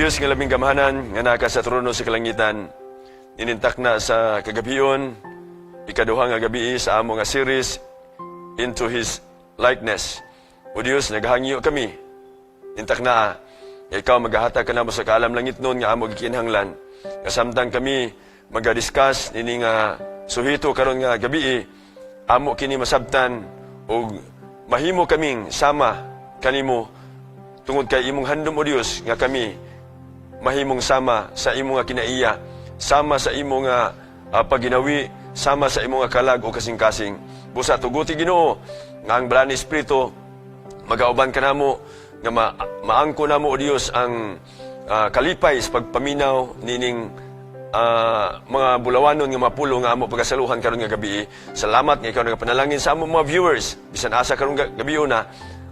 Dios nga labing gamhanan, nga naa ka sa trono sa kalangitan, nining takna sa kagabion, ikaduha nga gabi sa amo nga series, Into His Likeness. O Dios, naghangyo kami, nining takna, nga ikaw magahatag kanamo sa kaalam langitnon nga amo gikinahanglan. Nga samtang kami maga-discuss nini nga suhito karon nga gabi, amo kini masabtan ug mahimo kaming sama kanimo tungod kay imong handom, O Dios, nga kami mahimong sama sa imo nga kinaiya, sama sa imo nga pagginawi, sama sa imo nga kalag o kasing-kasing. Busa tuguti, Ginoo, nga ang Balaan Espiritu magauban kanamo nga maangko namo, O Dios, ang kalipay sa pagpaminaw nining mga bulawanon nga mapulo nga amo pagasaluhan karon nga gabi. Salamat nga ikaw nagapanalangin sa amo mga viewers bisan asa karon gabi na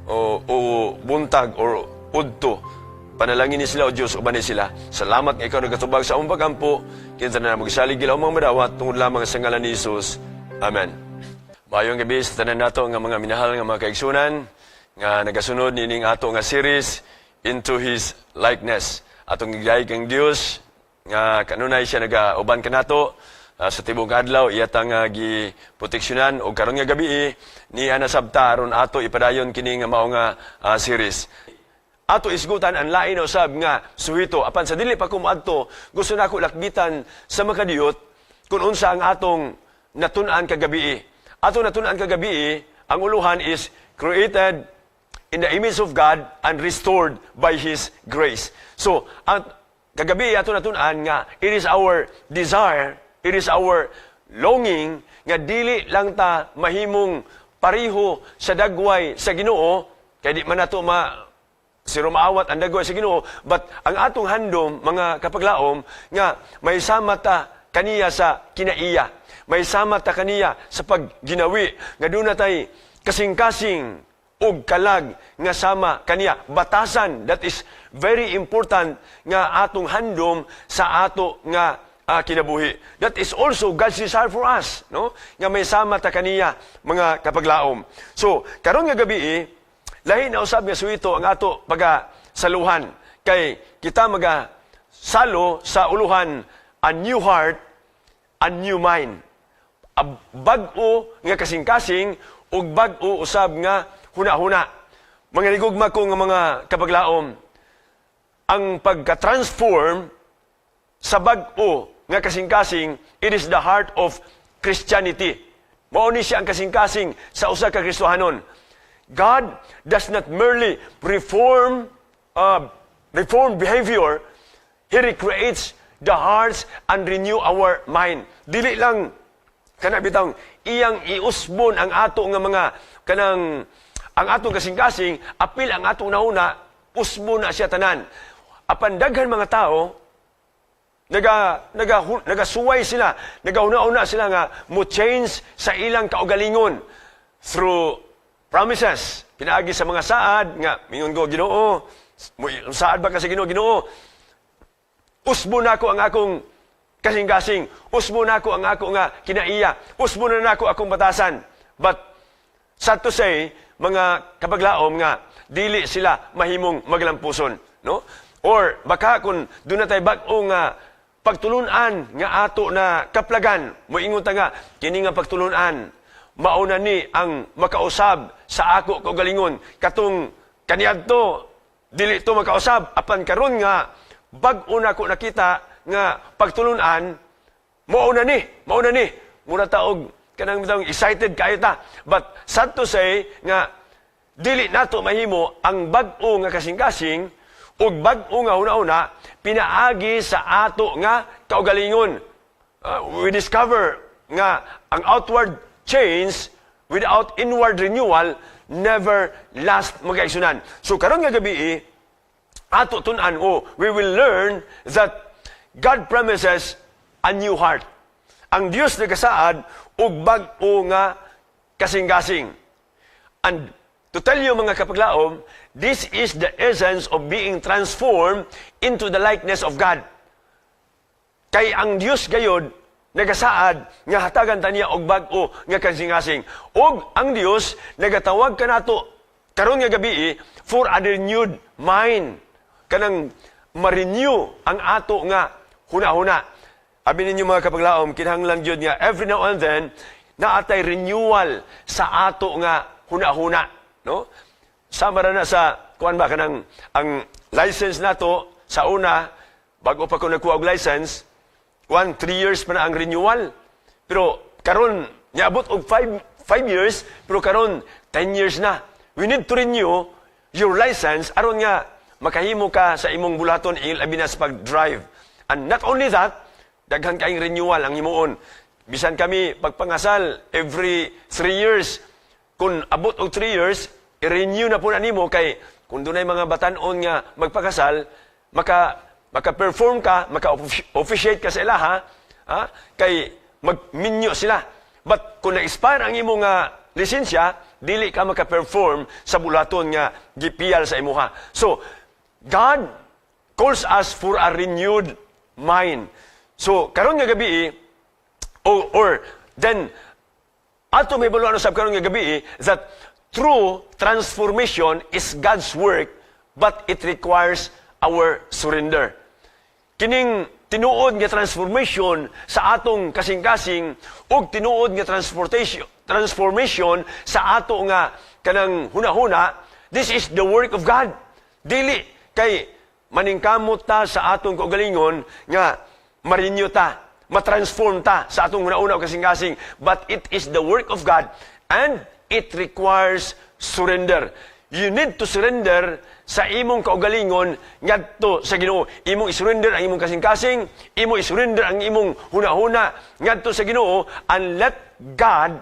o buntag or udto. Panalangin ni sila, O Diyos, uban ni sila. Salamat nga ikaw nagatubag sa among pagampo. Kita na magsalig gila mga madawat tungod lamang sa ngalan ni Jesus. Amen. Maayong gabi sa tanan nato nga mga minahal nga mga kaigsunan nga nagasunod nining ato nga series, Into His Likeness. Atong gidayeg ang Dios nga kanunay siya nagauban kanato sa tibuok adlaw, iya tang gi proteksyonan og karon nga gabi ni ana sabta aron ato ipadayon kini nga mao nga series. Ato isgutan ang lain na usab nga suhito. Apan sa dili pa ko moadto, gusto nako lakbitan sa makadiyot kung unsa ang atong natun-an kagabi. Atong natun-an kagabi, ang uluhan is "Created in the image of God and restored by His grace." So, ang kagabi ato natun-an nga it is our desire, it is our longing nga dili lang ta mahimong pariho sa dagway sa Ginoo kay di man nato ma siro maawat ang dagway sa Ginoo, but ang atong handom, mga kapaglaom, nga may sama ta kaniya sa kinaiya, may sama ta kaniya sa pagginawi, nga duna tay kasing-kasing ug kalag nga sama kaniya, batasan. That is very important nga atong handom sa ato nga kinabuhi. That is also God's desire for us, no, nga may sama ta kaniya, mga kapaglaom. So karon nga gabi, lahi na usab nga suhito ang ato paga saluhan kay kita maga salo sa uluhan, "A new heart, a new mind." Bag-o nga kasing-kasing ug bag-o usab nga huna-huna. Mga nigugma ko nga mga kapaglaom, ang pagka-transform sa bag-o nga kasing-kasing, it is the heart of Christianity. Mao ni siya ang kasing-kasing sa usa ka Kristohanon. God does not merely reform behavior, He recreates the hearts and renew our mind. Dili lang kana bitang iyang iusbon ang ato nga mga kanang ang atong kasing-kasing, apil ang atong hunahuna, usbon na siya tanan. Apan daghan mga tao naga nagasuway sila, nagahuna-huna sila nga mo change sa ilang kaugalingon through promises. Pinaagi sa mga saad nga mingon ko, "Ginoo, saad ba ka sa Ginoo, Ginoo? Usbo nako ang akong kasing-kasing, usbo nako ang ako nga kinaiya, usbo na nako akong batasan." But sad to say, mga kapaglaom, nga dili sila mahimong maglampuson, no? Or baka kung duna tay bag-o nga pagtulunan nga ato na kaplagan, moingon ta nga kini nga pagtulunan mauna ni ang makausab sa ako kaugalingon, katong kaniadto dili to makausab, apan karon nga bag-o na ko nakita nga pagtulunan, mao na ni mura ta og kanang bitawng excited kayo ta. But sad to say nga dili nato mahimo ang bag-o nga kasing-kasing ug bag-o nga huna-huna pinaagi sa ato nga kaugalingon. We discover nga ang outward change without inward renewal never last, mga kaigsunan. So karon nga gabi, ato tun-an o we will learn that God promises a new heart. Ang Dios nagasaad og bag-o nga kasing-kasing. And to tell you, mga kapaglaom, this is the essence of being transformed into the likeness of God. Kay ang Dios gayod nagasaad nga hatagan ta niya og bag-o nga kasing-kasing. Og ang Dios nagatawag kanato karon nga gabi for a renewed mind. Kanang ma-renew ang ato nga huna-huna. Abi ninyo, mga kapaglaom, kinahanglan gyud nga every now and then naa tay renewal sa ato nga huna-huna, no? Sama ra na sa kuan ba, kanang ang license nato sa una, bago pa ko nagkuha og license, 1, 3 years pa na ang renewal. Pero karon niabot og 5 years, pero karon 10 years na. We need to renew your license aron nga makahimo ka sa imong bulaton, ilabi na sa pag-drive. And not only that, daghan kaayong renewal ang himuon. Bisan kami pagpangasal every 3 years. Kung abot og 3 years, i-renew na po na nimo kay kung dunay mga batan-on nga magpakasal, maka-perform ka, maka-officiate ka sa ilaha, ha? Kay magminyo sila. But kung na-expire ang imong nga lisensya, dili ka maka-perform sa bulaton nga gipiyal sa imuha. So, God calls us for a renewed mind. So, karon nga gabi, or then, ato mahibaluan usab karon nga gabi that true transformation is God's work, but it requires our surrender. Kining tinuod nga transformation sa atong kasing-kasing ug tinuod nga transportation transformation sa ato nga kanang hunahuna, this is the work of God. Dili kay maningkamot ta sa atong kaugalingon nga ma-renew ta, matransform ta sa atong hunahuna o kasing-kasing, but it is the work of God and it requires surrender. You need to surrender sa imong kaugalingon ngadto sa Ginoo. Imong isurrender ang imong kasing-kasing, imong isurrender ang imong hunahuna ngadto sa Ginoo and let God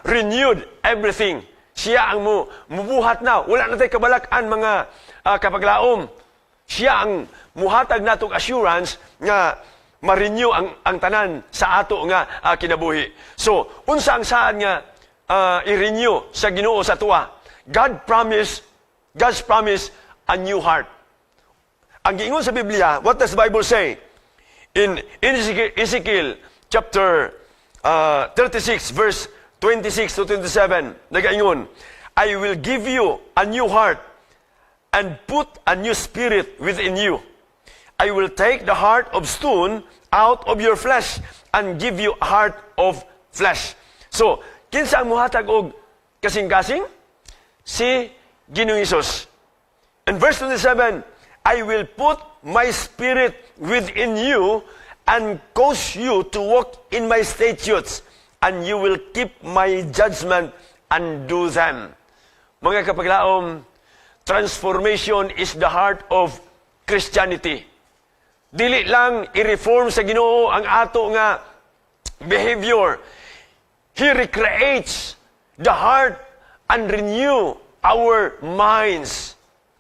renewed everything. Siya ang mo mubuhat na. Wala na tay kabalak-an, mga kapaglaom. Siya ang muhatag natong assurance nga ma-renew ang tanan sa ato nga kinabuhi. So, unsa ang saad nga i-renew sa Ginoo sa atoa? God's promise a new heart. Ang giingon sa Biblia, what does the Bible say? In Ezekiel chapter 36 verse 26 to 27, nagaingon, "I will give you a new heart and put a new spirit within you. I will take the heart of stone out of your flesh and give you a heart of flesh." So, kinsa ang muhatag og kasing-kasing? Si Ginoong Hesus. In verse 27, "I will put my spirit within you and cause you to walk in my statutes, and you will keep my judgment and do them." Mga kapaglaom, transformation is the heart of Christianity. Dili lang i-reform sa Ginoo ang ato nga behavior. He recreates the heart and renew our minds.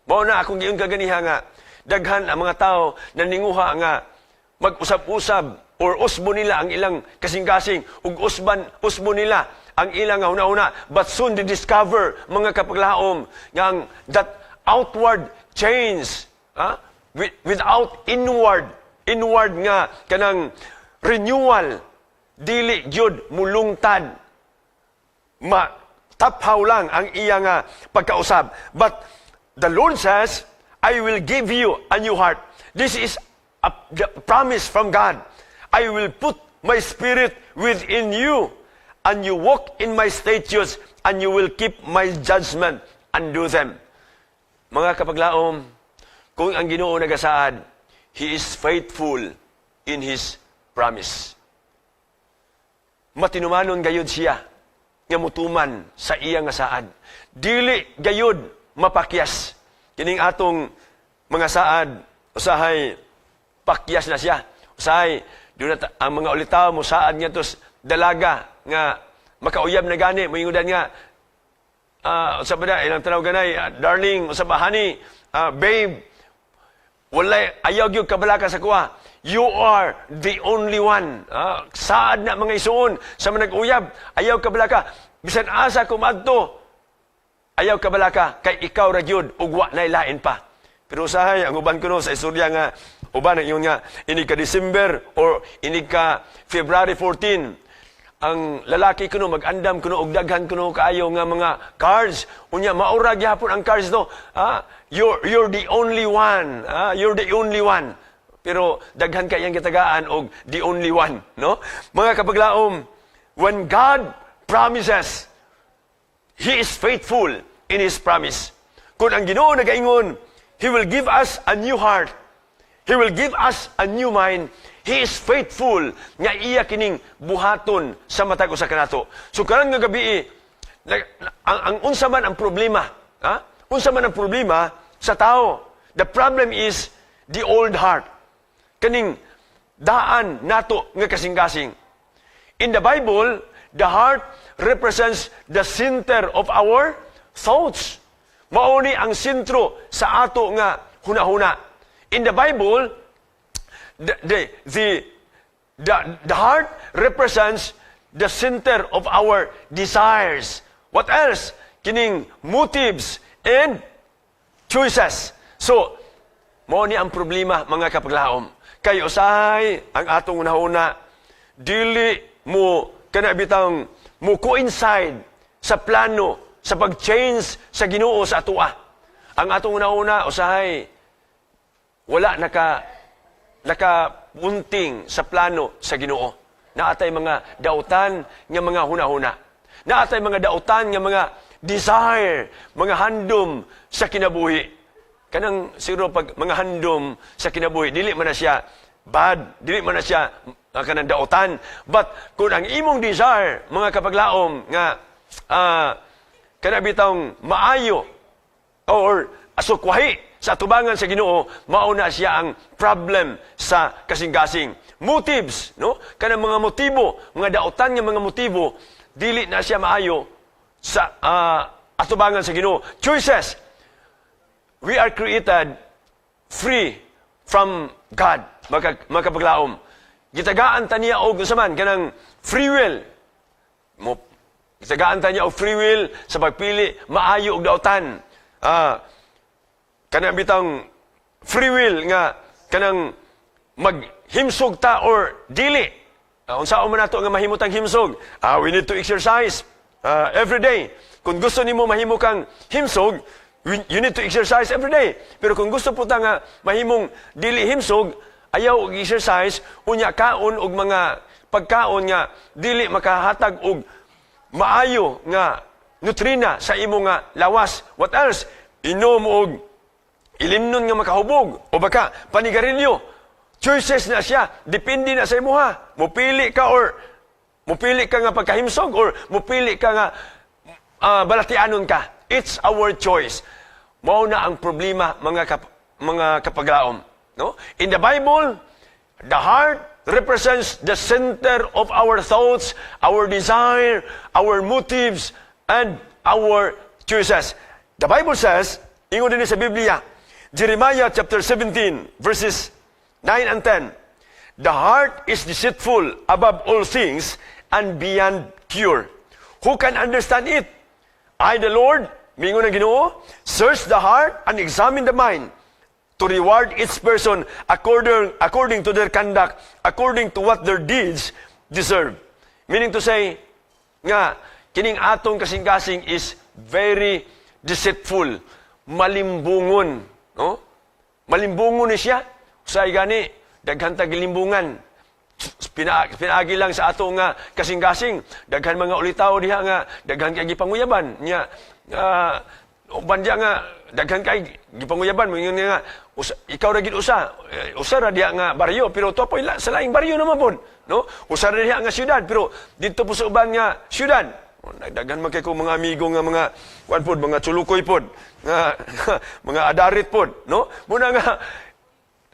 Mao na akong giingon kaganiha nga daghan ang mga tao na ninguha nga mag-usab-usab or usbo nila ang ilang kasing-kasing ug usban usbo nila ang ilang nga huna-huna, but soon they discover, mga kapaglaom, nga ang that outward change without inward nga kanang renewal, dili gyud mulungtad, ma taphaw lang ang iya nga pagkausab. But the Lord says, "I will give you a new heart." This is the promise from God. "I will put my spirit within you, and you walk in my statutes, and you will keep my judgment and do them." Mga kapaglaom, kung ang Ginoo nagasaad, He is faithful in His promise. Matinumanon gayud siya nga mutuman sa iya nga saad. Dili gayud mapakyas. Kining atong mga saad, usahay pakyas na siya. Usahay doon na ang mga ulitaw mo saad nga tos dalaga nga makauyab na gani, moingon nga usa ba na ilang tanaw ganay, "Darling," usa ba, "Honey," "Babe," walay ayaw gyud kabalaka sa kuha. "You are the only one." Saad na, mga isuon sa mga nag-uyab, ayaw kabalaka. Bisan asa ko maadto, ayaw kabalaka kay ikaw ra gyud ug wa nay lain pa. Pero usahay ang uban kuno sa istorya nga uban ang ingon nga inig ka December or inig ka February 14, Ang lalaki kuno mag-andam kuno og daghan kuno kaayo nga mga cards. Unya maura gyapon ang cards, no? Ah, you're the only one. Ah, you're the only one. Pero daghan kay iyang gitagaan og the only one, no? Mga kapaglaom, when God promises, He is faithful in His promise. Kung ang Ginoo nagaingon, He will give us a new heart. He will give us a new mind. He is faithful nga iya kining buhaton sa matag usa kanato. So karon nga gabi, ang unsa man ang problema, ha? Unsa man ang problema sa tao? The problem is the old heart. Kaning daan nato nga kasing-kasing. In the Bible, the heart represents the center of our thoughts. Mao ni ang sentro sa ato nga hunahuna. In the Bible, the heart represents the center of our desires. What else? Kining motives and choices. So, mao ni ang problema, mga kapaglaom. Kay usahay ang atong hunahuna dili mo kana bitang mo coincide sa plano sa pag-change sa Ginoo sa atoa. Ang atong hunahuna usahay wala nakapunting sa plano sa Ginoo. Naatay mga dautan nga mga hunahuna. Naatay mga dautan nga mga desire, mga handom sa kinabuhi. Kanang siguro pag mga handom sa kinabuhi, dili man na siya bad, dili man na siya kanang dautan. But kung ang imong desire, mga kapaglaom, nga kana bitang maayo or asukwahi sa atubangan sa Ginoo, mao na siya ang problem sa kasing-kasing. Motives, no? Kanang mga motibo, mga dautan nga mga motibo, dili na siya maayo sa atubangan sa Ginoo. Choices. We are created free from God. Makapaglaom. Gitagaan ta niya og unsa man kanang free will. Mo gitagaan ta niya og free will sa pagpili maayo og dautan. Kanang bitang free will nga kanang maghimsog ta or dili. Unsaon man nato nga mahimutang himsog? We need to exercise every day. Kung gusto nimo mahimo kang himsog, you need to exercise every day. Pero kung gusto po ta nga mahimong dili himsog, ayaw og exercise, unya kaon og mga pagkaon nga dili makahatag og maayo nga nutrina sa imo nga lawas. What else? Inom og ilimnon nga makahubog o baka panigarilyo. Choices na siya. Depende na sa imuha. Mupili ka or mupili ka nga pagkahimsog or mupili ka nga balatianon ka. It's our choice. Mao na ang problema, mga kapaglaom. No? In the Bible, the heart represents the center of our thoughts, our desire, our motives, and our choices. The Bible says, ingon din sa Biblia, Jeremiah chapter 17, verses 9 and 10, "The heart is deceitful above all things and beyond cure. Who can understand it? I, the Lord," mingon ang Ginoo, "search the heart and examine the mind, to reward each person according to their conduct, according to what their deeds deserve." Meaning to say, nga, kining atong kasing-kasing is very deceitful, malimbungon. No? Malimbungon ni siya. Usahay gani, daghan ta gilimbungan. Pinaagi lang sa ato nga kasing-kasing. Daghan mga ulitawo diha nga daghan kay gipanguyaban nya. Uban diha nga daghan kay gipanguyaban, moingon nga usa, ikaw ra gid usa. Eh, usa ra diha nga baryo, pero to po sa laing baryo naman pod, no? Usa ra diha nga syudad, pero didto po sa uban nga syudad. Oh, daghan man kay ko mga amigo nga mga kuan pod, mga chulukoy pod nga mga adarit pod, no? Muna nga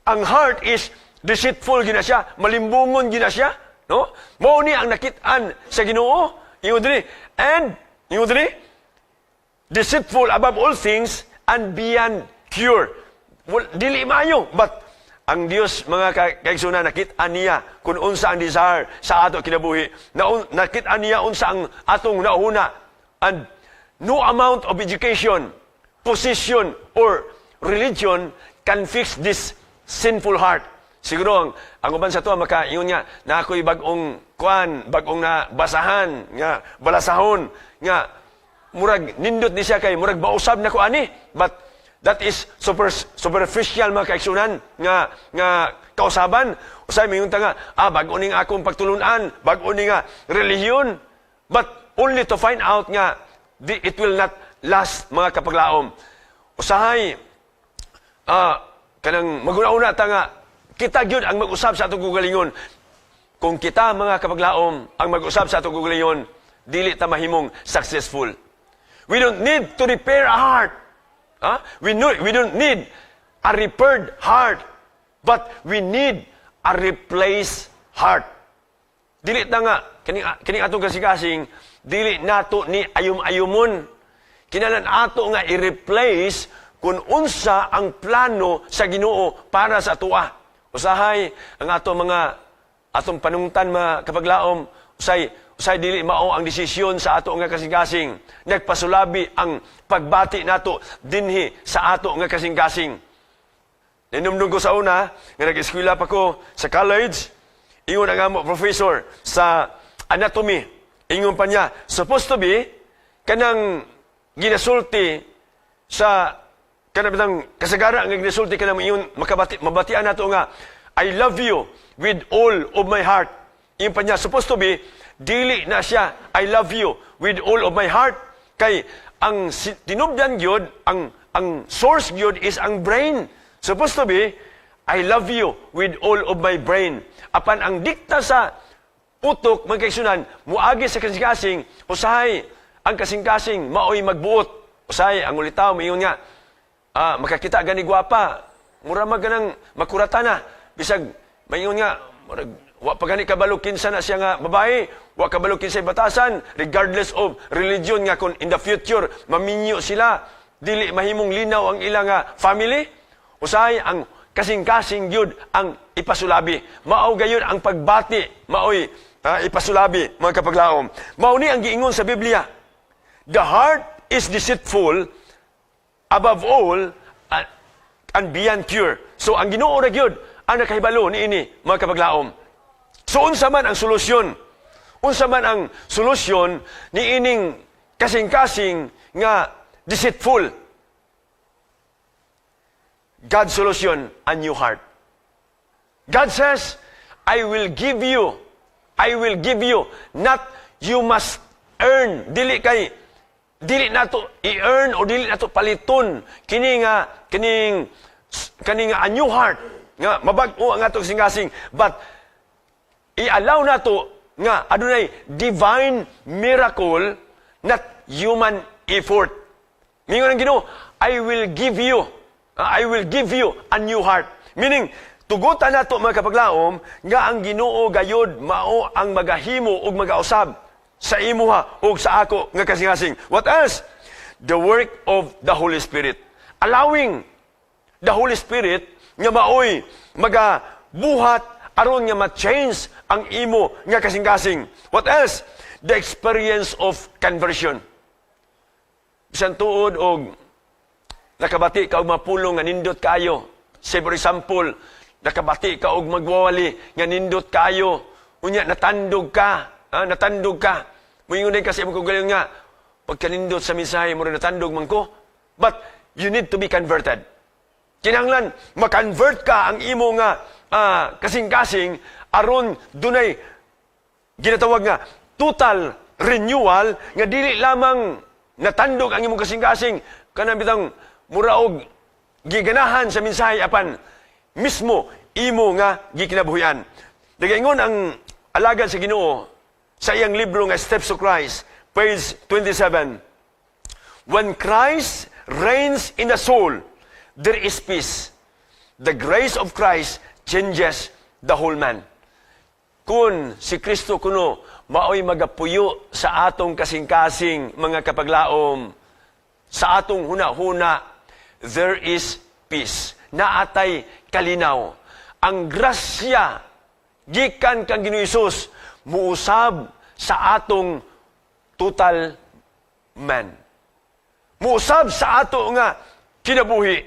ang heart is deceitful gina siya, malimbungon gina siya, no? Mao ni ang nakit-an sa Ginoo. Ingon diri, and ingon diri, deceitful above all things and beyond cure. Well, dili maayo, but ang Dios, mga kaigsunan, nakit-an niya kung unsa ang desire sa ato kinabuhi. Na, nakit-an niya unsa ang atong nauna. And no amount of education, position, or religion can fix this sinful heart. Siguro ang uban sa ato makaingon nga na ako'y bag-ong kuan, bag-ong na basahan nga balasahon nga murag nindot ni siya kay murag mausab na ko ani. But that is super superficial, mga kaigsuonan, nga kausaban. Usay mingon ta nga bag-o ning akong pagtulunan, bag-o ni nga relihiyon. But only to find out nga it will not last, mga kapaglaom. Usahay kanang maguna-una ta nga kita gyud ang mag-usab sa atong kaugalingon. Kung kita, mga kapaglaom, ang mag-usab sa atong kaugalingon, dili ta mahimong successful. We don't need to repair a heart. Huh? We don't need a repaired heart, but we need a replaced heart. Dili ta nga kining atong kasing-kasing dili nato ni ayum-ayumon. Kinahanglan ato nga i-replace kung unsa ang plano sa Ginoo para sa atoa. Usahay ang ato mga atong panungtan, mga kapaglaom, usay usay dili mao ang desisyon sa ato nga kasing-kasing. Nagpasulabi ang pagbati nato dinhi sa ato nga kasing-kasing. Ninumdum ko sa una, nga nag-eskwela pa ko sa college, ingon ang amo professor sa anatomy, ingon pa niya, supposed to be, kanang ginasulti sa kanang bitang kasagara nga ginasulti kanang ingon makabati mabatian nato nga "I love you with all of my heart." Ingon pa niya, supposed to be dili na siya "I love you with all of my heart" kay ang tinubdan gyud, ang source gyud is ang brain. Supposed to be "I love you with all of my brain." Apan ang dikta sa utok, mga kaigsuonan, muagi sa kasing-kasing. Usahay ang kasing-kasing maoy magbuot. Usahay ang ulitaw moingon nga makakita gani gwapa, mura man ganang makurata na bisag maingon nga murag wa pa gani kabalo kinsa na siya nga babae, wa kabalo kinsa batasan, regardless of religion, nga kung in the future maminyo sila, dili mahimong linaw ang ilang nga family. Usahay ang kasing-kasing gyud ang ipasulabi. Mao gayud ang pagbati maoy ipasulabi, mga kapaglaom. Mao ni ang giingon sa Biblia, "The heart is deceitful above all and beyond cure." So ang Ginoo ra gyud ang nakahibalo niini, mga kapaglaom. So unsa man ang solusyon? Unsa man ang solusyon niining kasing-kasing nga deceitful? God's solution, a new heart. God says, "I will give you, I will give you," not you must earn. Dili kay, dili nato i-earn o dili nato paliton kini nga kining kani nga a new heart nga mabag-o ang atong kasing-kasing, but i-allow nato nga adunay divine miracle, not human effort. Mingon ang Ginoo, "I will give you, I will give you a new heart." Meaning, tugutan nato, mga kapaglaom, nga ang Ginoo gayod mao ang magahimo ug magausab sa imuha ug sa ako nga kasing-kasing. What else? The work of the Holy Spirit. Allowing the Holy Spirit nga maoy magabuhat aron nga ma-change ang imo nga kasing-kasing. What else? The experience of conversion. Bisan tuod og nakabati ka og mapulong nga nindot kayo. Say, for example, nakabati ka og magwawali nga nindot kayo. Unya natandog ka, natandog ka. Moingon ka sa imong kaugalingon nga pagkanindot sa mensahe mo, natandog man ko. But you need to be converted. Kinahanglan ma-convert ka ang imo nga kasing-kasing aron dunay ginatawag nga total renewal nga dili lamang natandog ang imong kasing-kasing kanang bitang muraog giganahan sa mensahe, apan mismo imo nga gikinabuhian. Nagaingon ang alagad sa Ginoo sa iyang libro nga Steps to Christ, page 27, "When Christ reigns in the soul, there is peace. The grace of Christ changes the whole man." Kung si Kristo kuno maoy magapuyo sa atong kasing-kasing, mga kapaglaom, sa atong huna-huna, there is peace. Naatay kalinaw. Ang grasya gikan kang Ginoo Hesus muusab sa atong total man. Muusab sa ato nga kinabuhi.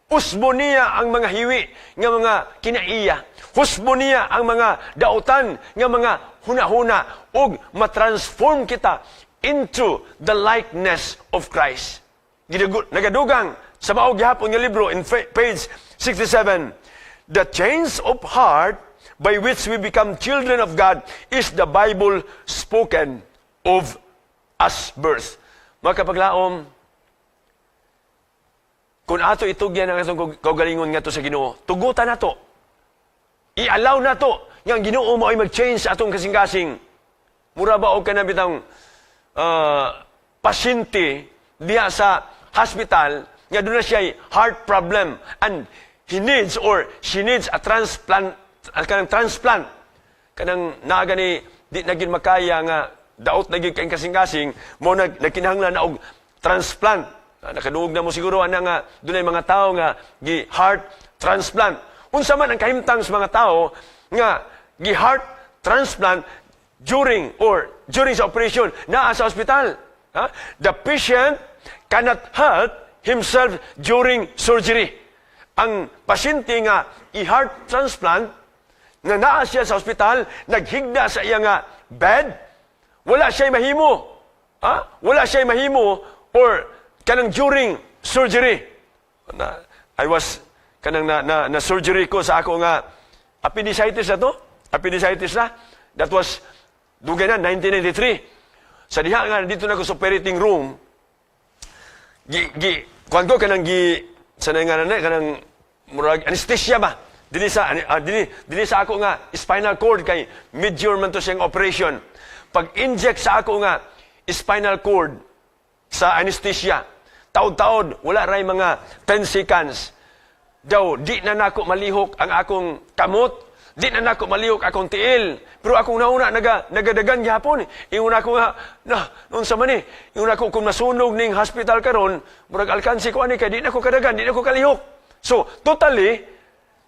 Usbo niya ang mga hiwi nga mga kinaiya. Husbo niya ang mga dautan nga mga hunahuna ug matransform kita into the likeness of Christ. Nagadugang sa mao gihapon nga libro in page 67, "The change of heart by which we become children of God is the Bible spoken of as birth." Mga kapaglaom, kung ato itugyan ang atong kaugalingon ngadto sa Ginoo, tugutan nato. I-allow nato nga ang Ginoo mao'y mag-change sa atong kasing-kasing. Mura ba og kanang bitang pasyente diha sa hospital nga duna siya heart problem and he needs or she needs a transplant, kanang transplant, kanang naa gani di na gyud makaya nga daot na gyud kay kasing-kasing mo nagkinahanglan na og transplant. Nakadungog na mo siguro ana nga dunay mga tawo nga gi heart transplant. Unsa man ang kahimtang sa mga tawo nga gi heart transplant during sa operation naa sa ospital? Ha? The patient cannot help himself during surgery. Ang pasyente nga i-heart transplant nga naa siya sa ospital, naghigda sa iya nga bed, wala siya mahimo. Ha? Wala siya mahimo or kanang during surgery. Na, I was kanang na surgery ko sa ako nga appendicitis na to. Appendicitis na. That was dugay na, 1993. Sa diha nga dito na ko sa operating room, gi kuan ko kanang gi sa nga na kanang murag anesthesia ba dinhi sa ako nga spinal cord kay major man to siyang operation. Pag inject sa ako nga spinal cord sa anesthesia, taod-taod wala ray mga 10 seconds daw, di na nako malihok ang akong kamot, di na nako malihok akong tiil. Pero akong nauna nagadagan gihapon. Ingon ako nga, na unsa man ni? Ingon ako, kung nasunog ning hospital karon, murag alkansi ko ani kay di na ko kadagan, di na ko kalihok. So, totally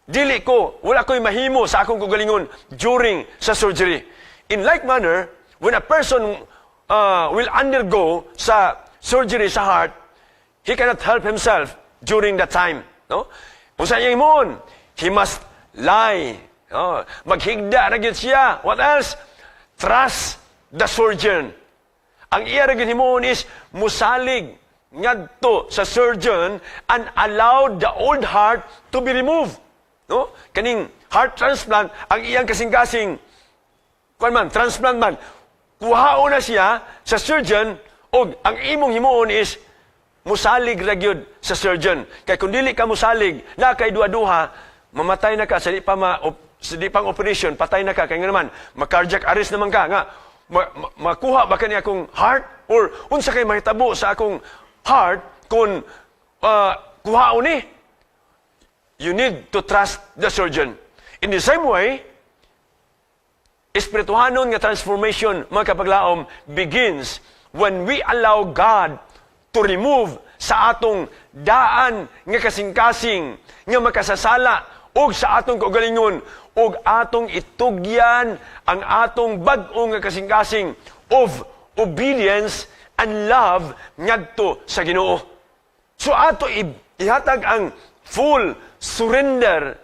dili ko, wala ko'y mahimo sa akong kaugalingon during sa surgery. In like manner, when a person will undergo sa surgery sa heart, he cannot help himself during that time. No? Unsa iyang himuon? He must lie. No? Maghigda na gyud siya. What else? Trust the surgeon. Ang iya ra gyud himuon is musalig ngadto sa surgeon and allow the old heart to be removed. No? Kaning heart transplant, ang iyang kasing-kasing kuan man, transplant man, kuhaon na siya sa surgeon og ang imong himuon is musalig ra gyud sa surgeon. Kay kung dili ka musalig, na kay duha-duha, mamatay na ka sa di pang operation, patay na ka. Kay nga naman, ma-cardiac arrest naman ka nga makuha ba kani akong heart or unsa kay mahitabo sa akong heart kung kuhaon ni? You need to trust the surgeon. In the same way, espirituhanon nga transformation, mga kapaglaom, begins when we allow God to remove sa atong daan nga kasing-kasing nga makasasala og sa atong kaugalingon ug atong itugyan ang atong bag-o nga kasing-kasing of obedience and love ngadto sa Ginoo. So ato ihatag ang full surrender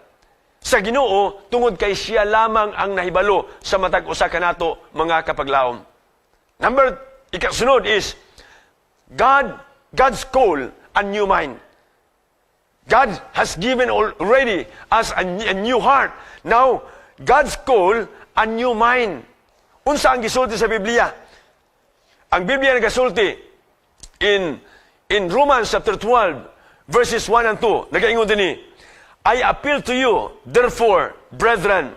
sa Ginoo tungod kay siya lamang ang nahibalo sa matag usa kanato, mga kapaglaom. Number ikasunod is God's call a new mind. God has given already us a new heart. Now, God's call a new mind. Unsa ang gisulti sa Biblia? Ang Biblia nagasulti in Romans chapter 12 verses 1 and 2. Nagaingon dinhi, "I appeal to you, therefore, brethren,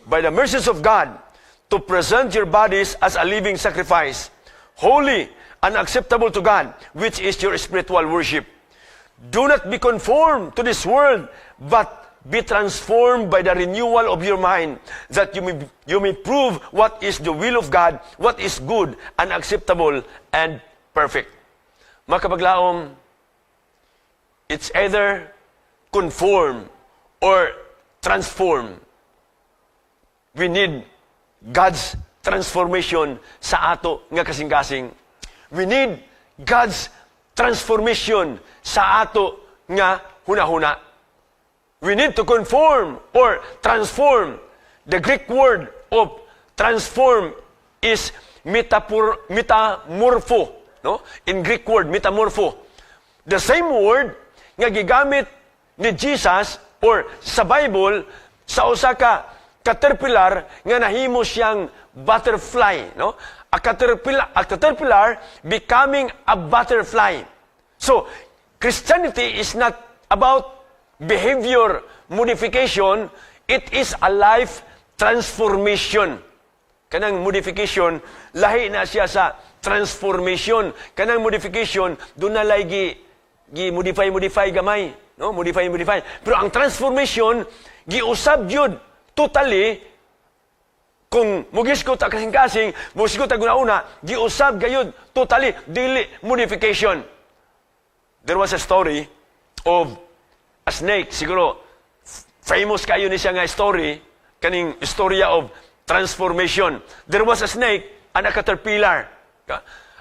by the mercies of God, to present your bodies as a living sacrifice, holy and acceptable to God, which is your spiritual worship. Do not be conformed to this world, but be transformed by the renewal of your mind, that you may prove what is the will of God, what is good and acceptable and perfect." Mga kapaglaom, it's either conform or transform. We need God's transformation sa ato nga kasing-kasing. We need God's transformation sa ato nga hunahuna. We need to conform or transform. The Greek word of transform is metamorpho, no? In Greek word, metamorpho. The same word nga gigamit ni Jesus or sa Bible sa usa ka caterpillar nga nahimo siyang butterfly, no? A caterpillar becoming a butterfly. So, Christianity is not about behavior modification, it is a life transformation. Kanang modification, lahi na siya sa transformation. Kanang modification, duna lay gi modify modify gamay, no? Modify modify. Pero ang transformation, giusab gyud totally. Kung mugisgot ta kasing-kasing, mugisgot ta una, giusab gayud totally, dili modification. There was a story of a snake, siguro famous kayo ni siya nga story, kaning istorya of transformation. There was a snake and a caterpillar.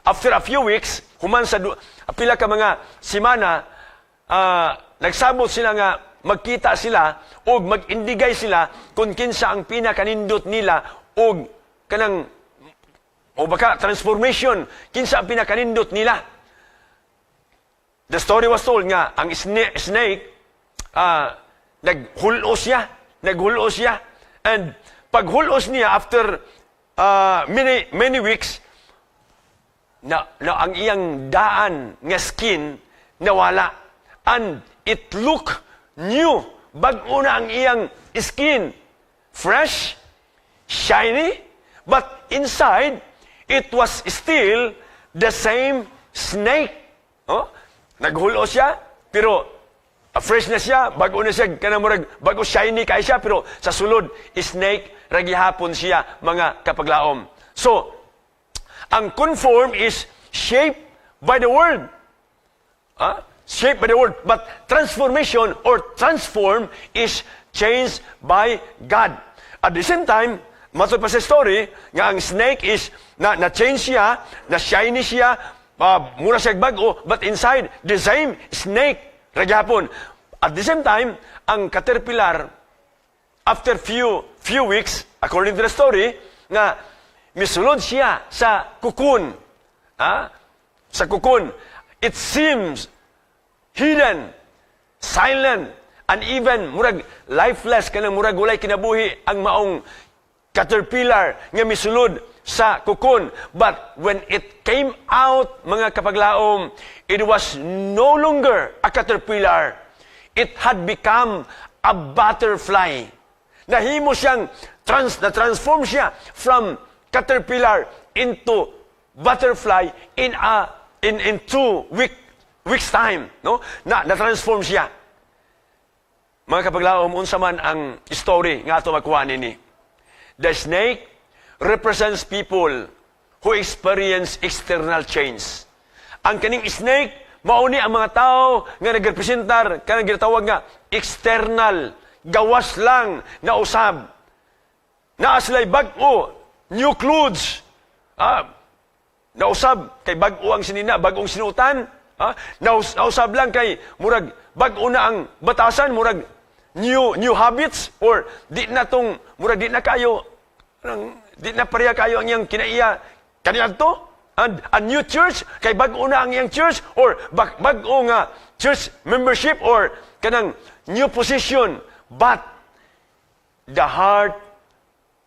After a few weeks, human sa pila ka mga simana, nagsabot sila nga magkita sila og mag-indigay sila kung kinsa ang pinakanindot nila og kanang o baka transformation, kinsa ang pinakanindot nila. The story was told nga ang snake naghulos siya, naghulos siya. And paghulos niya after many many weeks na ang iyang daan nga skin nawala and it look new. Bag-o na ang iyang skin, fresh, shiny, but inside it was still the same snake, oh, naghulos siya pero fresh na siya, bago na siya, kanang murag bago, shiny kay siya, pero sa sulod snake ra gihapon siya, mga kapaglaom. So ang conform is shaped by the world. Ah? Shaped by the world. But transformation or transform is changed by God. At the same time, matod pa sa story, nga ang snake is na change siya, na shiny siya, mura siya bago, but inside, the same snake ra gihapon. At the same time, ang caterpillar, after few few weeks, according to the story, nga misulod siya sa cocoon. Ah? Sa cocoon. It seems hidden, silent, and even murag lifeless, kanang murag walay kinabuhi ang maong caterpillar nga misulod sa cocoon. But when it came out, mga kapaglaom, it was no longer a caterpillar. It had become a butterfly. Nahimo siyang na transform siya from caterpillar into butterfly in 2 weeks time, no? Na na-transform siya. Mga kapaglaom, unsa man ang story nga ato makuha nini? The snake represents people who experience external change. Ang kaning snake, mao ni ang mga tao nga nagrepresentar kanang ginatawag nga external, gawas lang na usab. Naa sila'y bag-o, new clothes. Nausab kay bag-o ang sinina, bag-ong sinuotan. Nausab lang kay murag bag-o na ang batasan, murag new new habits or di na tong murag di na kayo nang di na pareha kayo ang iyang kinaiya kaniadto. And a new church kay bag-o na ang iyang church or bag-o nga church membership or kanang new position, but the heart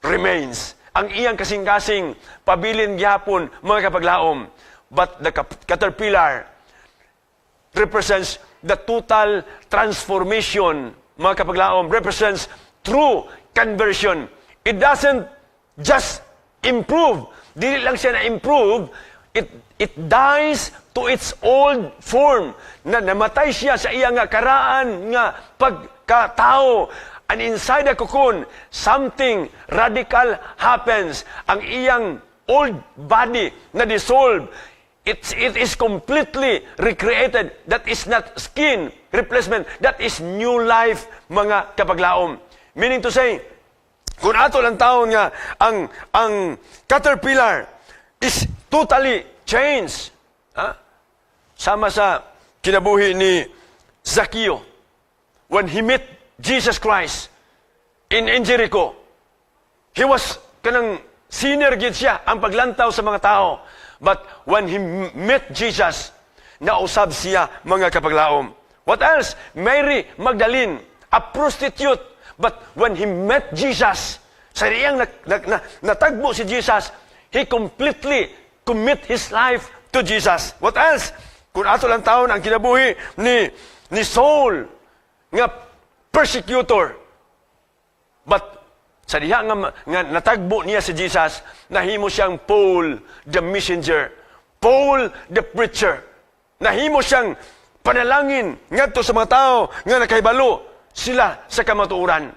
remains. Ang iyang kasing-kasing pabilin gihapon, mga kapaglaom. But the caterpillar represents the total transformation, mga kapaglaom, represents true conversion. It doesn't just improve. Dili lang siya na-improve, it dies to its old form. Na namatay siya sa iya nga karaan nga pagkatao. And inside the cocoon, something radical happens. Ang iyang old body na dissolve. It is completely recreated. That is not skin replacement. That is new life, mga kapaglaom. Meaning to say, kung ato lang taon nga ang caterpillar is totally changed. Ha? Sama sa kinabuhi ni Zaccheo. When he met Jesus Christ in Jericho, he was kanang sinner gid siya ang paglantaw sa mga tao. But when he met Jesus, nausab siya, mga kapaglaom. What else? Mary Magdalene, a prostitute. But when he met Jesus, sa iyang natagbo si Jesus, he completely commit his life to Jesus. What else? Kung ato lantawon ang kinabuhi ni Saul nga persecutor, but sa diha nga natagbo niya si Jesus, nahimo siyang Paul the messenger, Paul the preacher. Nahimo siyang panalangin ngadto sa mga tao nga nakahibalo sila sa kamatuoran.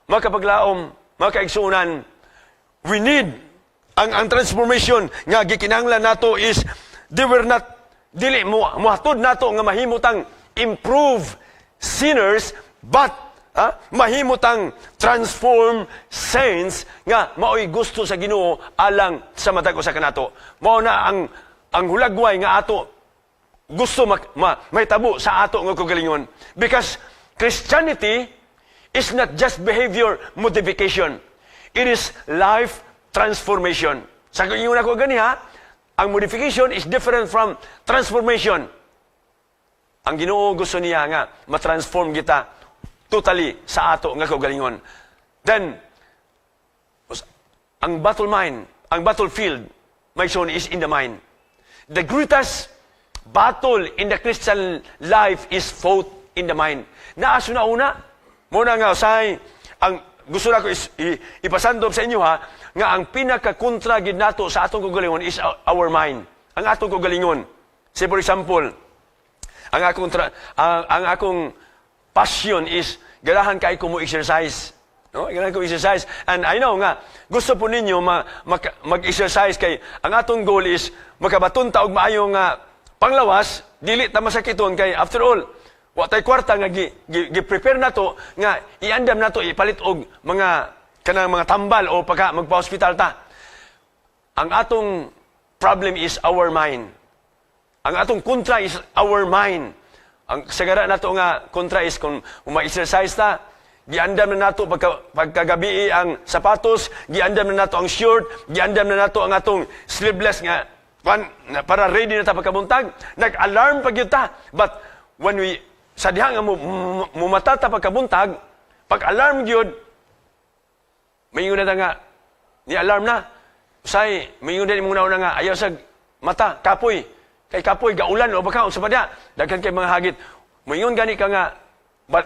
Mga kapaglaom, mga kaigsuonan, we need ang transformation nga gikinahanglan nato is they were not dili mo mohatod nato nga mahimo tang improve sinners, but mahimo tang transform saints nga maoy gusto sa Ginoo alang sa matag usa kanato. Mao na ang hulagway nga ato gusto mahitabo sa ato nga kaugalingon, because Christianity is not just behavior modification, it is life transformation. Sa ingon ako gani ha, ang modification is different from transformation. Ang Ginoo, gusto niya nga ma-transform kita totally sa ato nga kaugalingon. Then ang battle mind, ang battlefield, my son, is in the mind. The greatest battle in the Christian life is fought in the mind. Naa sa huna-huna, muna nga usahay, ang gusto na ko ipasandom sa inyo ha, nga ang pinakakontra gid nato sa atong kaugalingon is our mind. Ang atong kaugalingon. Say, for example, ang akong passion is ganahan kay ko mo exercise. No? Ganahan ko exercise. And I know nga gusto po ninyo mag-exercise kay ang atong goal is makabaton ta og maayo nga panglawas, dili ta masakiton, kay after all, wa tay kwarta nga gi prepare nato nga iandam nato ipalit og mga kanang mga tambal o pagka magpa-hospital ta. Ang atong problem is our mind. Ang atong kontra is our mind. Ang sagara nato nga kontra is kung ma-exercise ta, giandam na nato pagkagabi ang sapatos, giandam na nato ang shirt, giandam na nato ang atong sleeveless nga kwan, na para ready na ta pagkabuntag. Nag-alarm pa gyud ta. But when we sa diha nga mumata ta pagkabuntag, pag-alarm gyud, maingon na ta nga ni alarm na. Usay, maingon din imong nauna nga ayaw sa mata, kapoy. Kay kapoy, gaulan o baka unsa pa diha. Daghan kay mga hagit. Moingon gani ka nga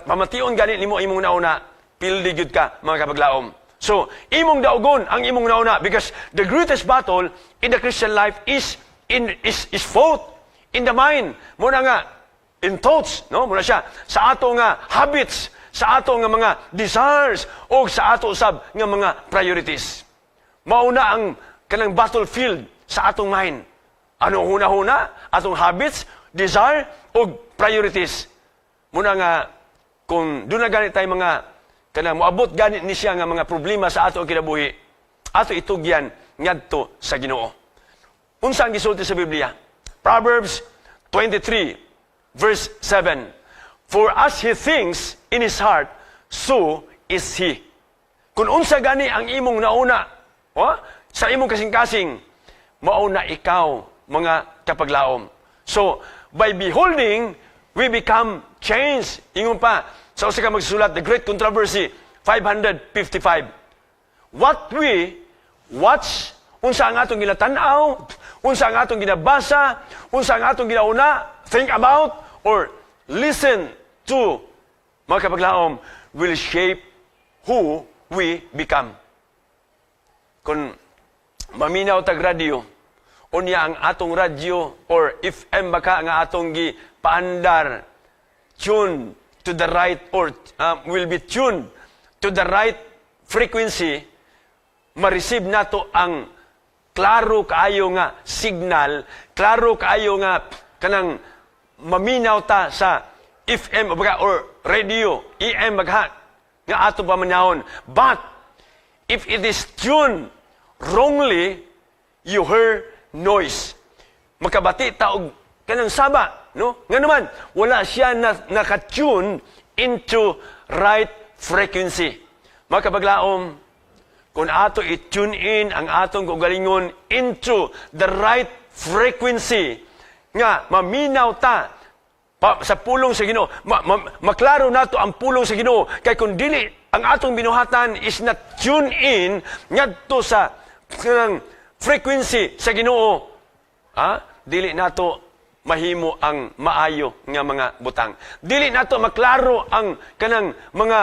pamation gani nimo imong nauna, pildi gyud ka, mga kapaglaom. So, imong daugon ang imong nauna, because the greatest battle in the Christian life is in is is fought in the mind. Muna nga in thoughts, no? Muna siya sa ato nga habits, sa ato nga mga desires o sa ato usab nga mga priorities. Mauna ang kanang battlefield sa atong mind. Ano huna-huna? Atong habits, desire, o priorities. Muna nga, kung doon na ganit tayo mga, kanang moabot ganit ni siya nga mga problema sa ato ang kinabuhi, ato itugyan ngadto sa Ginoo. Unsa ang gisulti sa Biblia? Proverbs 23 verse 7. "For as he thinks in his heart, so is he." Kung unsa gani ang imong nauna, oh, sa imong kasing-kasing, mauna ikaw, mga kapaglaom. So, by beholding, we become changed. Ingon pa sa usa ka magsusulat, The Great Controversy, 555. What we watch, unsa ang atong ginatanaw, unsa ang atong ginabasa, unsa ang atong ginauna, think about, or listen to, mga kapaglaom, will shape who we become. Kung maminaw tag radyo, unya ang atong radyo or FM baka nga atong gi paandar tune to the right or will be tuned to the right frequency, ma-receive nato ang klaro kaayo nga signal, klaro kaayo nga kanang maminaw ta sa FM o baga or radio, EM bagha nga ato pamanahon. But if it is tuned wrongly, you hear noise. Makabati ta og kanang saba, no? Nga naman, wala siya na naka-tune into right frequency. Mga kapaglaom, kung ato i-tune in ang atong kaugalingon into the right frequency, nga maminaw ta pa, sa pulong sa Ginoo, maklaro nato ang pulong sa Ginoo, kay kung dili, ang atong binuhatan is not tune in ngadto sa kanang frequency sa Ginoo, ha? Dili nato mahimo ang maayo nga mga butang. Dili nato maklaro ang kanang mga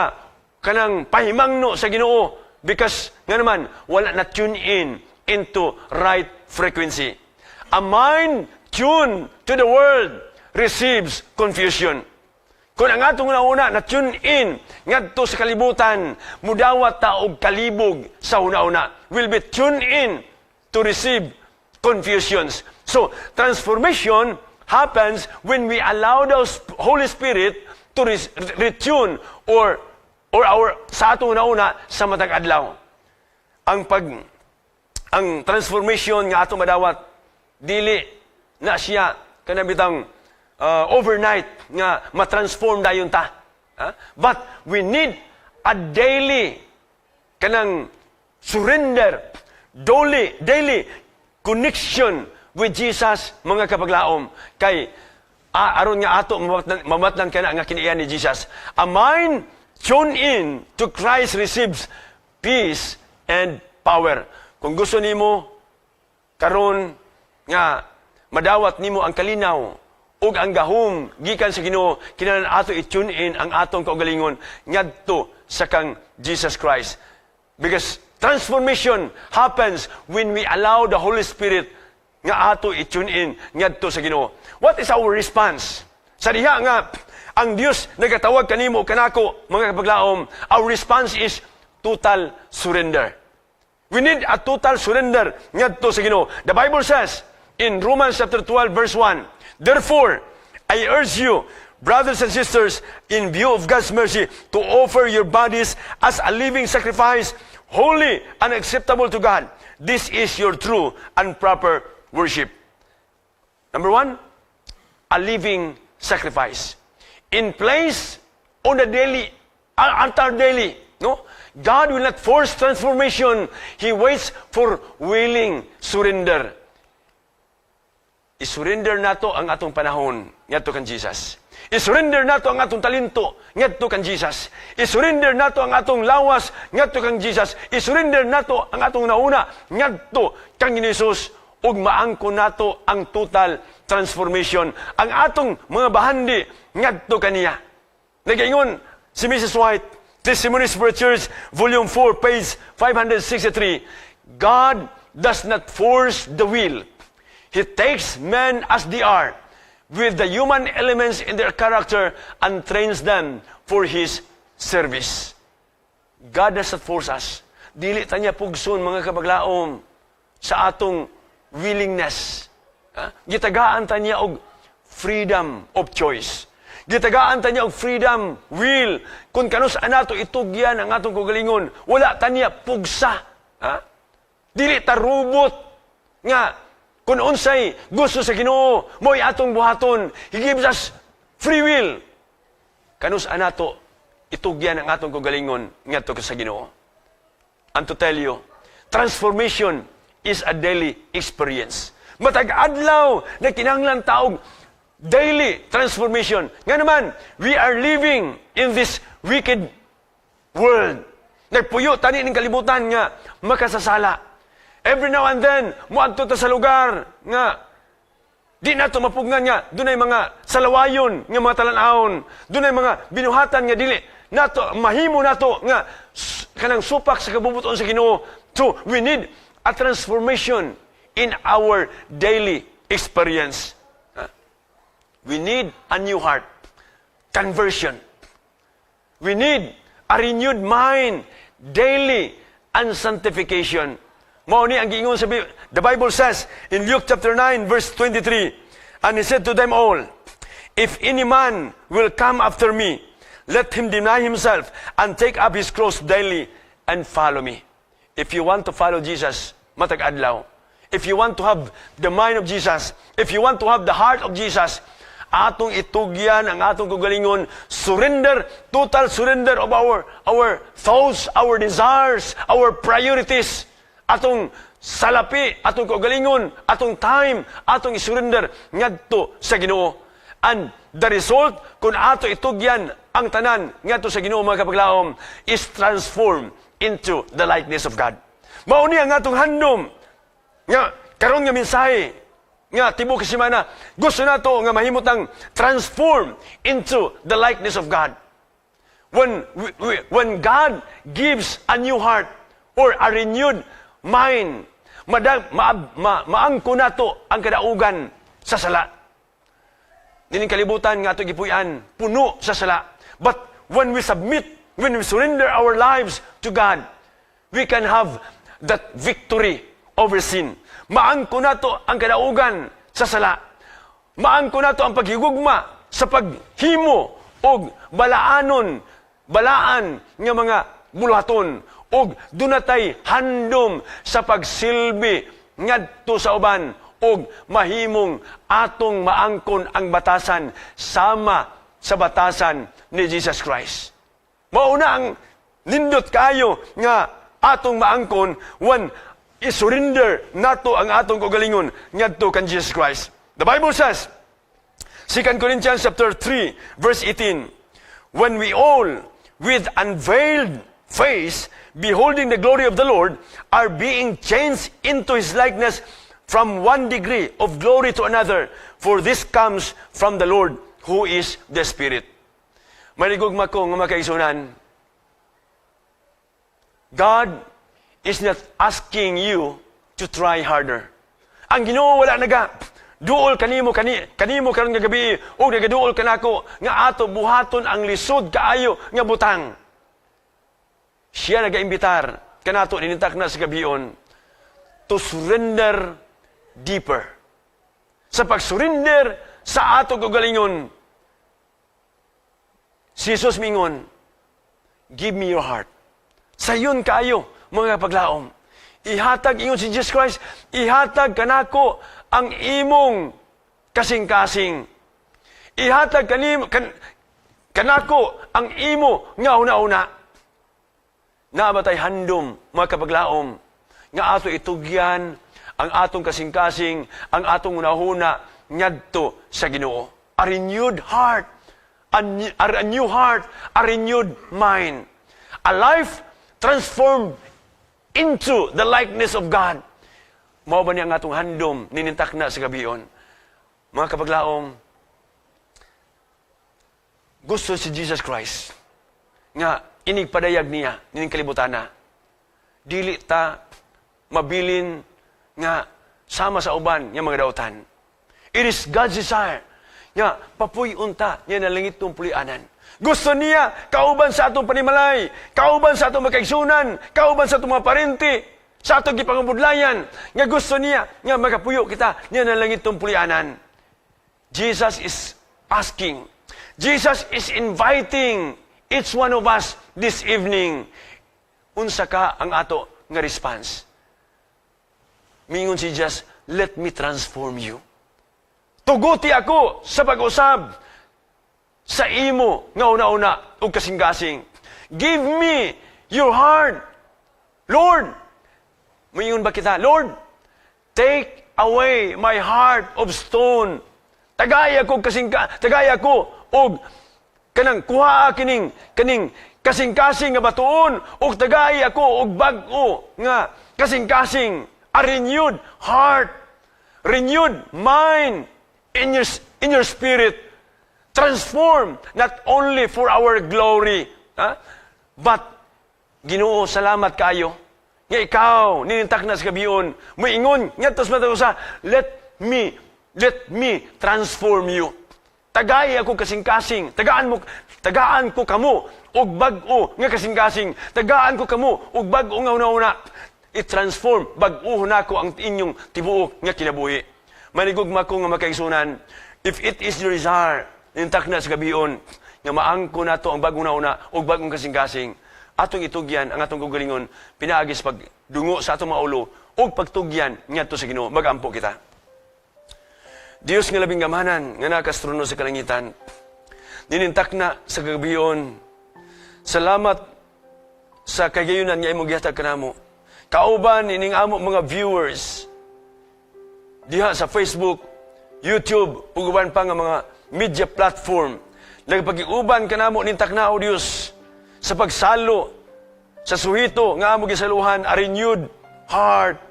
kanang pahimangno sa Ginoo because nga naman wala na tune in into right frequency. A mind tuned to the world receives confusion. Kung ang atong una na tune in ngadto sa kalibutan, mudawat ta og kalibog sa una-una. Will be tuned in to receive confusions. So, transformation happens when we allow the Holy Spirit to retune or our sa atong una sa matag adlaw. Ang transformation nga atong madawat, dili na siya kanang bitang overnight nga matransform dayon ta. Ha? But we need a daily kanang surrender, daily connection with Jesus, mga kapaglaom, kay aron nga ato mamatnan kana nga kiniiyan ni Jesus. A mind tuned in to Christ receives peace and power. Kung gusto nimo karon nga madawat nimo ang kalinaw ug ang gahom gikan sa Ginoo, kinahanglan ato i-tune in ang atong kaugalingon ngadto sa kang Jesus Christ. Because transformation happens when we allow the Holy Spirit nga ato i-tune in ngadto sa Ginoo. What is our response? Sa diha nga ang Dios nagatawag kanimo, kanako, mga kapaglaom, our response is total surrender. We need a total surrender ngadto sa Ginoo. The Bible says in Romans chapter 12 verse 1, "Therefore, I urge you, brothers and sisters, in view of God's mercy, to offer your bodies as a living sacrifice, holy and acceptable to God. This is your true and proper worship." Number one, a living sacrifice. In place on the daily, altar daily, no? God will not force transformation. He waits for willing surrender. I-surrender nato ang atong panahon ngadto kan Jesus. I-surrender nato ang atong talento ngadto kan Jesus. I-surrender nato ang atong lawas ngadto kang Jesus. I-surrender nato ang atong hunahuna ngadto kang Jesus ug maangkon nato ang total transformation, ang atong mga bahandi ngadto kaniya. Nagaingon si Mrs. White, Testimonies for the Church, Volume 4, page 563, "God does not force the will. He takes men as they are, with the human elements in their character, and trains them for His service." God does not force us. Dili ta niya pugson, mga kapaglaom, sa atong willingness. Ha? Gitagaan ta niya og freedom of choice. Gitagaan ta niya og freedom, will. Kung kanus nato itugyan ang atong kaugalingon, wala ta niya pugsa. Ha? Dili ta robot nga kung unsay gusto sa Ginoo, mo'y atong buhaton. He gives us free will. Kanus nato itugyan ang atong kaugalingon ngadto sa Ginoo. And to tell you, transformation is a daily experience. Matag adlaw na kinahanglan ta og daily transformation. Nga naman, we are living in this wicked world. Nagpuyo tani ning kalibutan nga makasasala. Every now and then, muadto ta sa lugar nga di nato mapugngan nga dunay mga salawayon nga mga talan-awon, dunay mga binuhatan nga dili nato mahimo nato nga kanang supak sa kabubut-on sa Ginoo. So we need a transformation in our daily experience. Ha? We need a new heart, conversion. We need a renewed mind, daily and sanctification. Mao ni ang giingon sa the Bible says in Luke chapter 9 verse 23, "And he said to them all, 'If any man will come after me, let him deny himself and take up his cross daily and follow me.'" If you want to follow Jesus, matag adlaw, if you want to have the mind of Jesus, if you want to have the heart of Jesus, Atong itugyan ang atong kaugalingon, surrender, total surrender of our thoughts, our desires, our priorities. Atong salapi, atong kaugalingon, atong time, atong isurrender ngadto sa Ginoo. And the result, kung ato itugyan ang tanan ngadto sa Ginoo, mga kapaglaom, is transformed into the likeness of God. Mao ni ang atong handom nga karon nga mensahe nga tibuok semana. Gusto nato nga mahimutang transform into the likeness of God. When God gives a new heart or a renewed mind, maangko nato ang kadaugan sa sala. Nining kalibutan nga ato gipuy-an, puno sa sala. But when we submit, when we surrender our lives to God, we can have that victory over sin. Maangko nato ang kadaugan sa sala. Maangko nato ang paghigugma sa paghimo og balaanon, balaan nga mga buluhaton og dunatay handom sa pagsilbi ngadto sa uban og mahimong atong maangkon ang batasan sama sa batasan ni Jesus Christ. Mao na ang nindot kayo nga atong maangkon when i-surrender nato ang atong kaugalingon ngadto kan Jesus Christ. The Bible says, 2 Corinthians chapter 3 verse 18, "When we all with unveiled face beholding the glory of the Lord are being changed into His likeness from one degree of glory to another, for this comes from the Lord who is the Spirit." Manigugma ko nga mga kaigsuonan, God is not asking you to try harder. Ang Ginoo wala naga duol kanimo karon nga gabi ug nagaduol kanako nga ato buhaton ang lisod kaayo nga butang. Siya nagaimbitar kanato ninintak na sa gabion to surrender deeper. Sa pag-surrender sa ato kaugalingon, si Jesus mingon, "Give me your heart." Sayon kayo, mga paglaom. Ihatag, ingon si Jesus Christ, "Ihatag kanako ang imong kasing-kasing. Ihatag kanako ang imo nga una-una." Naa ba tay handom, mga kapaglaom, nga ato itugyan ang atong kasing-kasing, ang atong hunahuna ngadto sa Ginoo? A renewed heart, a new heart, a renewed mind. A life transformed into the likeness of God. Mao ba niya ang atong handom ninintak na sa gabion? Mga kapaglaom, gusto si Jesus Christ nga inigpadayag niya nining kalibutana. Dili ta mabilin nga sama sa uban nga mga dautan. It is God's desire nga papuy-on ta niya na langitnong puloy-anan. Gusto niya kauban sa atong panimalay, kauban sa atong makaigsunan, kauban sa atong mga parente, sa atong gipangabudlayan, nga gusto niya nga makapuyo kita niya na langitnong puloy-anan. Jesus is asking. Jesus is inviting each one of us this evening. Unsa ka ang ato nga response? Mingon si Jesus, "Let me transform you. Tuguti ako sa pag-usab sa imo nga una-una ug kasing-kasing. Give me your heart. Lord," Moingon ba kita, "Lord, take away my heart of stone. Tagay ako og kanang kuha kining kaning kasing-kasing nga batuon ug tagay ako og bag-o nga kasing-kasing, a renewed heart, renewed mind in your spirit." Transform not only for our glory, ha? But Ginoo, salamat kayo nga ikaw ninintak na sa gabion moingon ngadto sa matag usa, Let me transform you. Tagay ako kasing-kasing, tagaan ko kamo og bag-o nga kasing-kasing, tagaan ko kamo og bag-o nga una-una. I-transform, bag-o nako ang inyong tibuok nga kinabuhi." Manigugma ko nga makaigsunan, if it is your desire, nintak na sa gabion, nga maangko nato ang bag-ong una ug bag-ong kasing-kasing, atong itugyan ang atong kaugalingon, pinaagi sa pagdungo sa atong mga ulo, ug pagtugyan ngadto sa Ginoo. Magampo kita. Dios nga labing gamanan, nga naa kas trono sa kalangitan, ninintak na sa kagabion, salamat sa kagayunan nga imong gihatag kanamo. Kauban ining amo mga viewers diha sa Facebook, YouTube, ug uban pa nga mga media platform. Nagpakiuban kanamo nintakna, O Dios, sa pagsalo sa suhito nga amo gisaluhan, a renewed heart.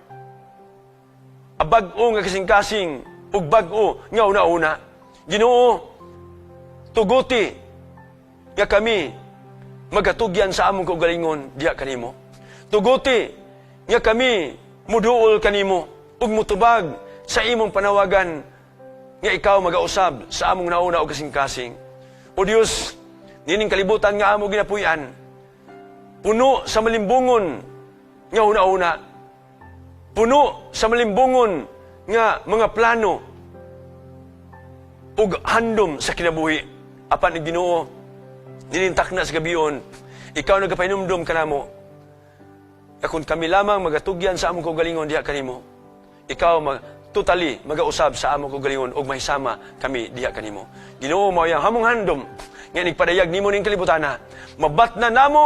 A bag-o nga kasing-kasing ug bag-o nga una-una. Ginoo, tuguti nga kami magatugyan sa among kaugalingon diha kanimo. Tuguti nga kami muduol kanimo ug mutubag sa imong panawagan nga ikaw magausab sa among huna-huna ug kasing-kasing. O Dios, nining kalibutan nga amo ginapuy-an, puno sa malimbungon nga huna-huna, puno sa malimbungon nga mga plano ug handom sa kinabuhi. Apan ang Ginoo, ninintak na sa gabion, ikaw nagapahinumdom kanamo, nga kung kami lamang magatugyan sa among kaugalingon diha kanimo, ikaw totally magausab sa among kaugalingon ug mahisama kami diha kanimo. Ginoo, mao ang among handom nga inig-padayag nimo ning kalibutana, mabatna namo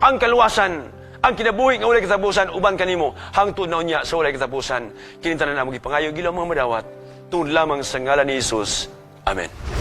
ang kaluwasan, ang kinabuhi nga walay katapusan uban kanimo hangtod na unya sa walay katapusan. Kini tanan amo gipangayo, Ginoo, mga madawat tungod lamang sa ngalan ni Jesus. Amen.